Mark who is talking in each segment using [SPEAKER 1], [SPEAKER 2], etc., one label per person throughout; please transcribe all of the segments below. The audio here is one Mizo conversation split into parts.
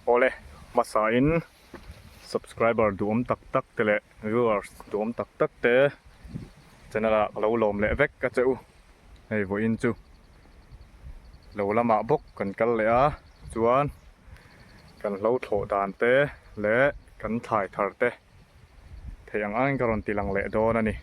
[SPEAKER 1] Awle, hmasain subscriber duhawm tak tak te leh viewers duhawm tak tak te channel ah ka lo lawm leh vek a che u. Hei vawiin chu lo lamah bawk kan kal leh a, chuan kan hlo thlawh dan te leh kan thlai thar te theih ang angin ka rawn ti lang leh dawn a ni.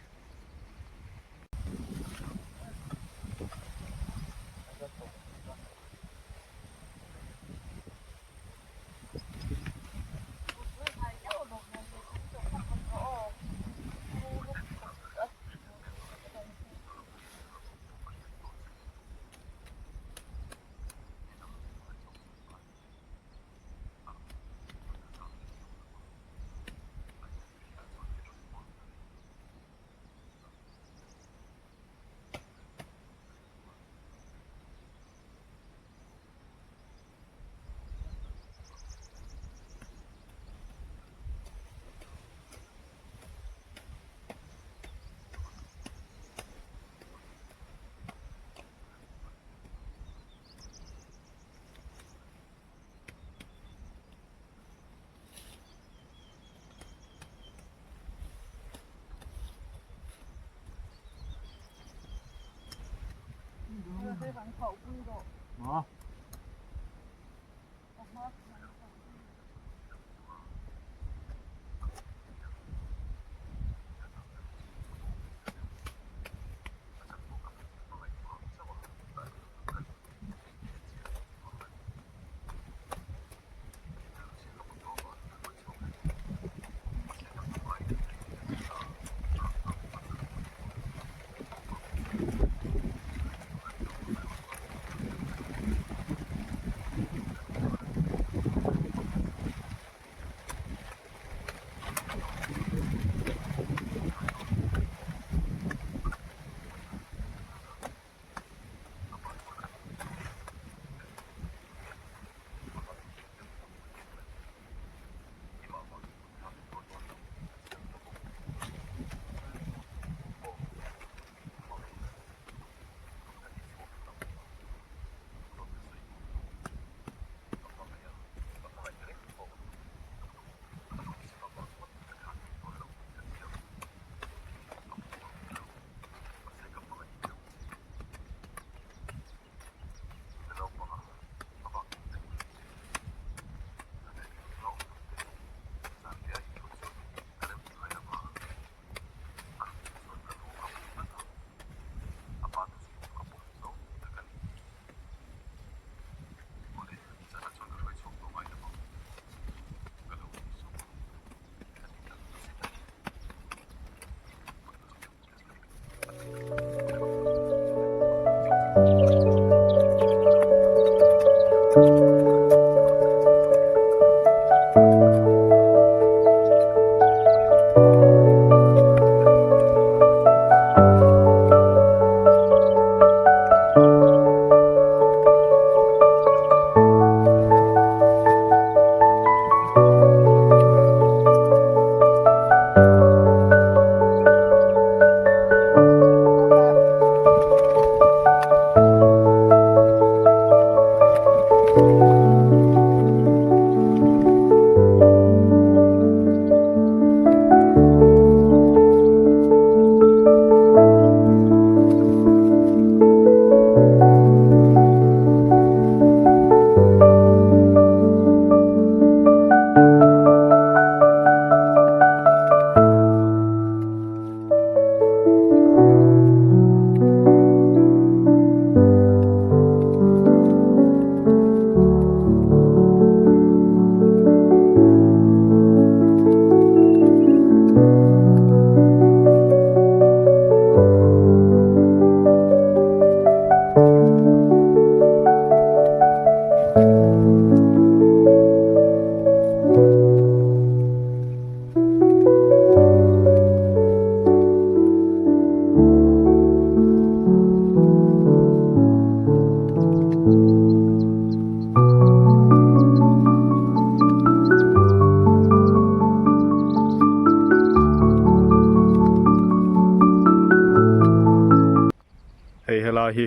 [SPEAKER 1] Hei helai hi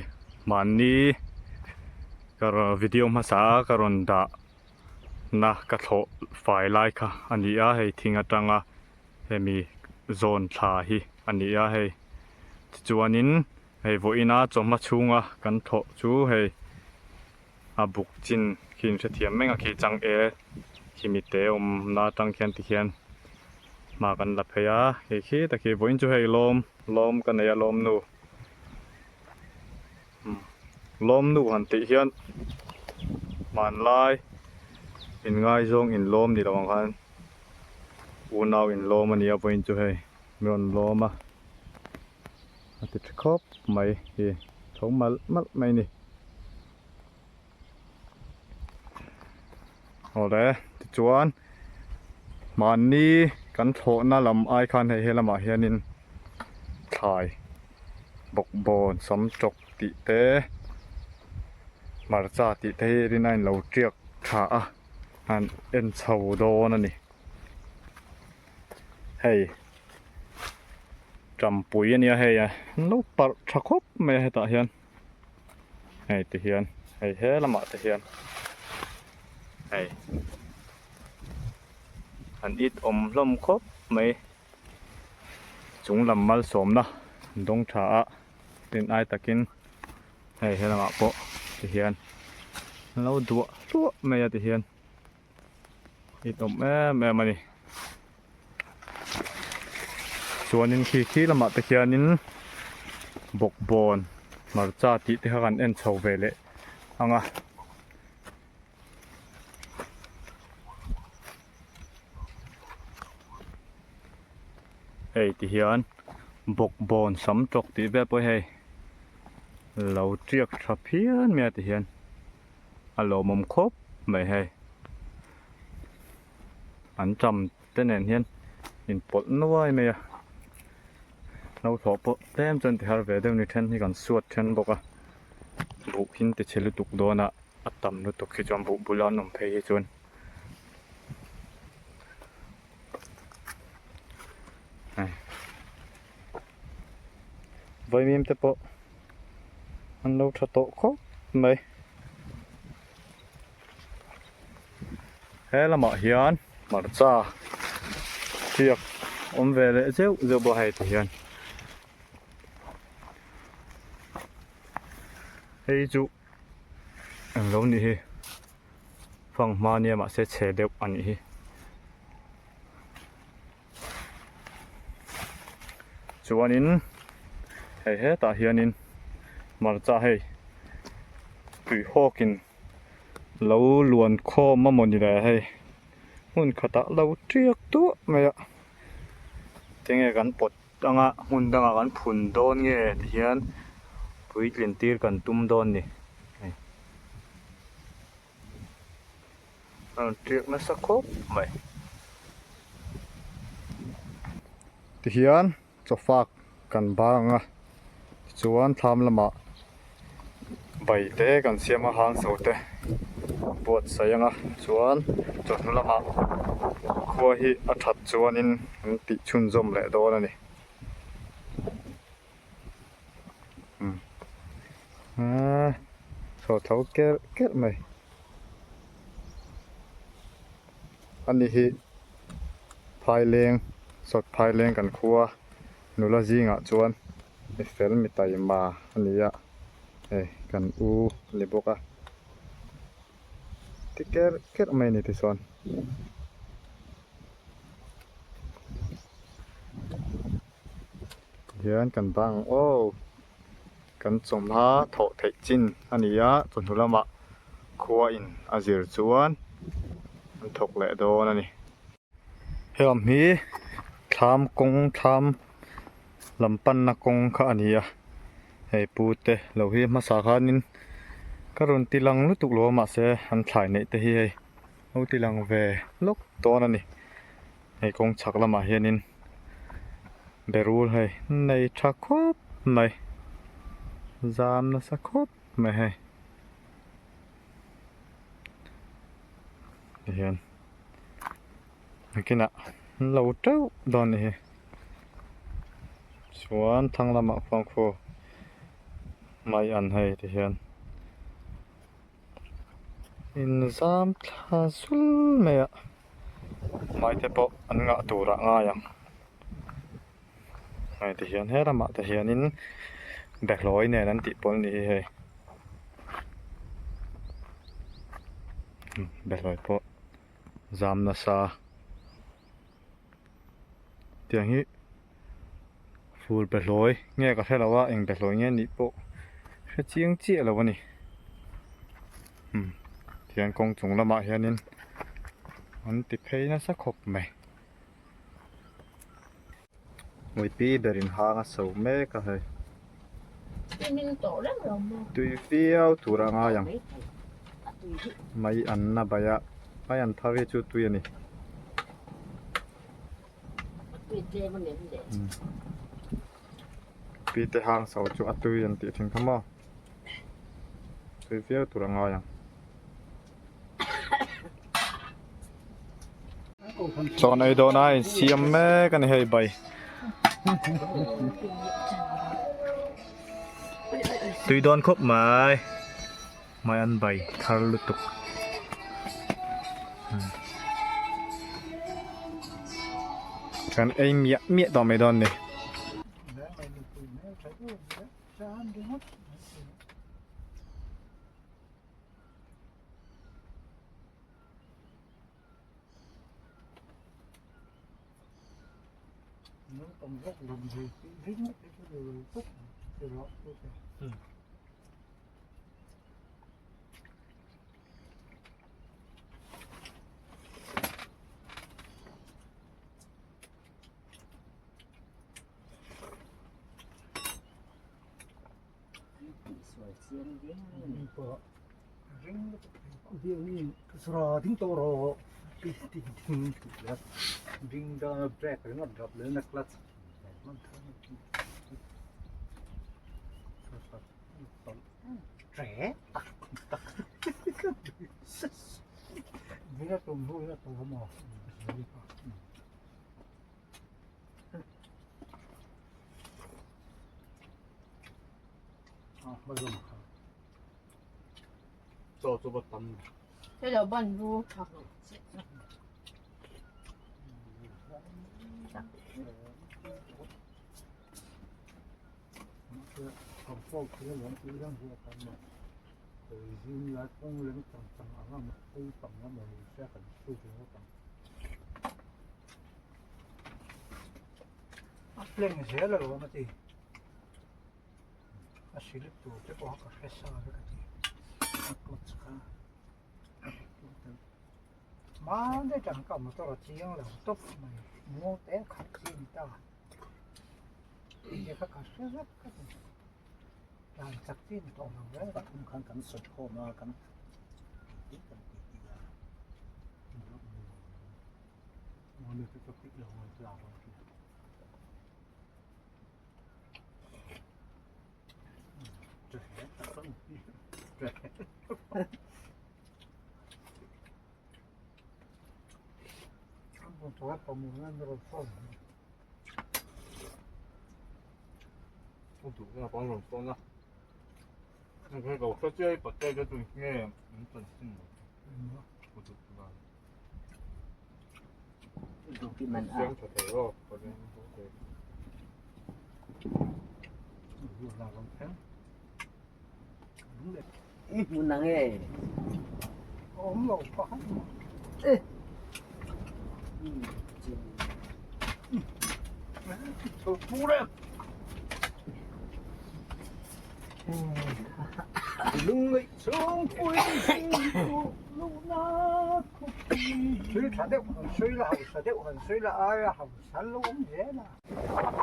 [SPEAKER 1] mahni ka video hmasa a ka rawn dah. na ka thlawh fai lai kha a ni a hei thing atanga hemi zawn thla hi a ni a hei tichuanin hei vawiina chawhma chhunga kan thlawh chu hei a buk chin khi in hrethiam meng a khi chang e khi mite awmna atang khian tikhian hma kan la phei a hei khi tak hi vawiin chu hei lawm lawm ka nei a lawm nu. Lawmnu han tih hian hmanlai inngaizawng inlawm ni lo ang khan unau inlawm a nia vawiin chu hei min rawn lawm a a ti tha khawp mai hi tho malh malh mai a ni. Awle tichuan mahni kan thlawhna lam ai khan hei helamah hianin thlai bawkbawn sam tawk tih te hmarcha tih te hi rin a inlo tiak tha a an en chho dawn a ni hei tampui a nia hei an lo parh tha khawp mai a hetah hian. Hei ti hian hei he lamah te hian hei an it awm hlawm khawp mai chung lam malsawmna an dawng tha a tin ai takin hei he lamah pawh ti hian an lo duah hluah mai a ti hian it awm em em a ni chuanin khi khi lamah te khianin bawkbawn hmarcha tih te kha kan en chho ve leh ang a. Hei ti hian bawkbawn sam tawk tih vel pawh hei lo tiak tha phian mai a ti hian. A lawmawm khawp mai hei an tam te nen hian inpawlh nuai mai a no thlawh pawh tlem chuan ti har ve deuh ni then hi kan suat then bawk a buh hin ti chhe lutuk dawn a a tam lutuk hi chuan buh bula an awm phei hi chuan hei Vaimim te pawh an lo tha tawh khawp mai. He lamah hian hmarcha hriak awm ve leh zeuh zeuh bawk a hei ti hian. Hei chu englo nih hi fanghma nia mahse chhe deuh a nih hi. Chuanin hei hetah hianin hmarcha hei tui hawkin lo luan khawm a mawni le hei hmun khatah lo tiak duah mai a tinge kan pawt anga hmun dangah kan phun dawn nge ti hian puitlin tir kan tum dawn ni hei. A rawn tiak nasa khawp mai. Tihian chawfak kan bang a tichuan thlam lamah bai te kan siam a hang so te buatsaih ang a chuan chawhnu lamah khua hi a that chuanin an tih chhunzawm leh dawn a ni. Aaa chho tho kerh kerh mai ani hi phaileng sawt phaileng kan khua nula zingah chuan mi fel mi taima a ni a hei kan u a ni bawk a ti kerh kerh mai a ni tichuan. Hian kan bang aw kan chawmha thawh theih chin a ni a chawhnu lamah khua in a zir chuan an thawk leh dawn a ni. Helam hi thlam kawng thlam lam panna kawng kha a ni a hei pu te lo hi hmasa khanin ka rawn ti lang lutuk lo a mahse an thlai neih te hi hei lo ti lang ve lawk dawn a ni. Hei kawng chhak lamah hianin berul hei nei tha khawp mai zam nasa khawp mai hei tihian nakinah an lo teuh dawn a ni hi chuan thlang lamah khuan khu mai an hei tihian. Inzam thla zul mai a, mai te pawh an ngah turah ngai ang. Hei ti hian he ramah te hianin behlawi nen an tih pawl a ni hi hei. Behlawi pawh zam nasa. Tiang hi fur behlawi nge ka hre lo a eng behlawi nge nih pawh hre chiang chiah lo a ni umm tihian kawng chung lamah hianin an ti phei nasa khawp mai Muipi berin hang a so mek a hei tui viau tur a ngai ang mai an na bai a mai an thar hi chu tui a ni. Pi te hang so chu a tui an tih thin kha maw tui viau tur a ngai ang. Chawn ei dawn a insiam mek a ni hei bai. Tui dawn khawp mai. Mai an bai thar lutuk. Kan ei miah miah tawh mai dawn ni.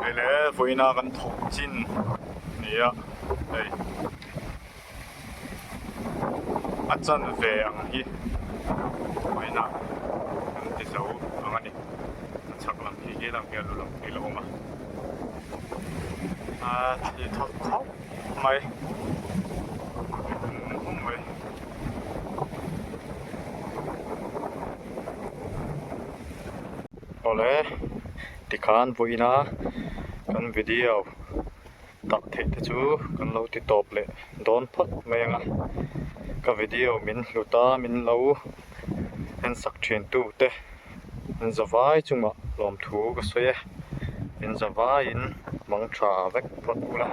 [SPEAKER 1] Hei le vawiina kan thawk chin ni a hei a chan ve ang hi vawiina kan ti zo ang a ni a chhak lam khi khi lam khi a lu lam khi a lo awm a a thli thawk khawp mai mai. Awle tikhan vawiina kan video tak theih te chu kan lo ti tawp leh dawn phawt mai ang a. Ka video min hlut a min lo en sak thin tu te in zavai chungah lawmthu ka sawi e. In zavaiin mang tha vek phawt ula.